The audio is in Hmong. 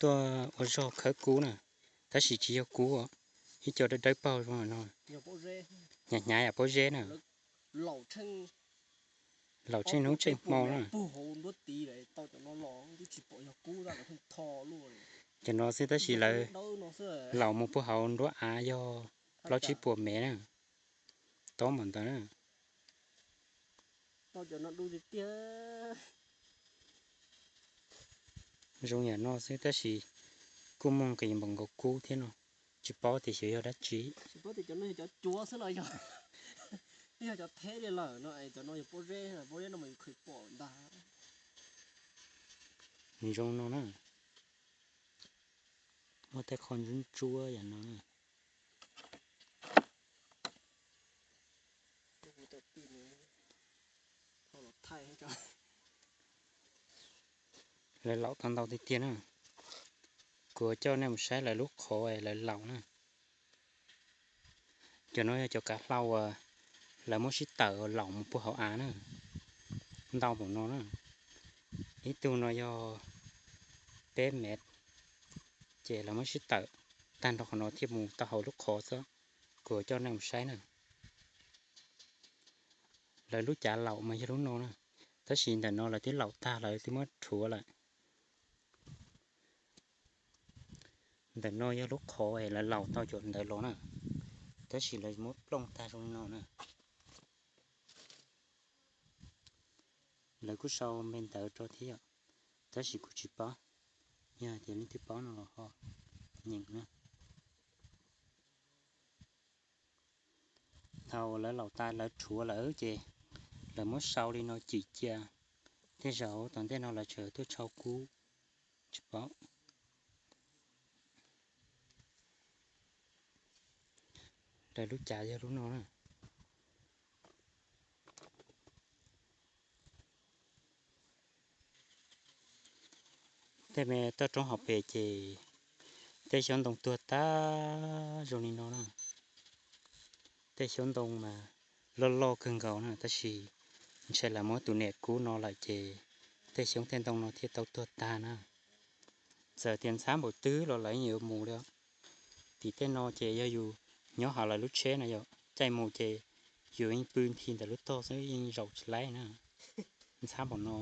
tuaj ua zog khawb kub na, tab sis tsis yog kub, ib co dawb dawb paug zoo no, hnyav hnyav yam pob zeb na. Laus tsheej hnub tsheej hmo na. Cov no xwb tab sis lawv laus mus puag hauv nruab av yog plaub tsib puas mev na, tob npaum ntawd na. Zoo yam no xwb tab sis kuj muaj nqis npaum nkaus kub thiab no, tsis paub tias xyov yog dab tsi. Cov no yog cov cuav xwb los yog, yog cov theb li lawm no, cov no yog pob zeb, pob zeb no mas yus kheev pom ntag. Nws zoo no na, muaj tej qho ntsuab ntsuab yam no na. Lawv laus tau ntau tiag tiag na. Kuv coj nej mus saib lawv lub qhov lawv laus na. Cov no yog cov kav hlau uas lawv muab sib tawm laus mus puag hauv av na, ntau npaum no na. Ib tug no yog peb mev, ces lawv muab sib tawm tag nrho qhov no thiaj mus tau hauv lub qhov xwb. Kuv coj nej mus saib na. Lawv lub cav laus mas yog lub no na, tab sis ntawm no lawv twb laus tag lawv twb muab rhuav lawm. Ntawm no yog lub qhov lawv laus tau cov ntawd los na, tab sis lawv muab plooj tag zoo li no na. Lawv kuj sau npe ntawv rau thiab yom, tab sis kuv tsis paub, yog hais tias leej twg paub no los ho nyeem na. Thaum lawv laus tas lawv rhuav lawm ces lawv muab sau li no cim cia, tej zaum tom ntej no lawv tseem tuaj tshau kub, tsis paub. Lawv lub cav yog lub no na. Tej me toj roob hauv pes ces tej xyoob ntoo tuag tag zoo li no na. Tej xyoob ntoo mas loj loj kawg nkaus na, tab sis ntshe lawv muab tus niam kub no lawm ces tej xyoob tej ntoo no thiaj tau tuag tag na. Txawm tias ntxhab npaum twg los lawv yeej yuav mus li. Tim tej no ces yog yus nyob hauv lawv lub tsheb no yom, caij mus ces yus yeej pw nthi ntawm lub tog xwb yeej zaum tsis laib na. Ntxhab npaum no,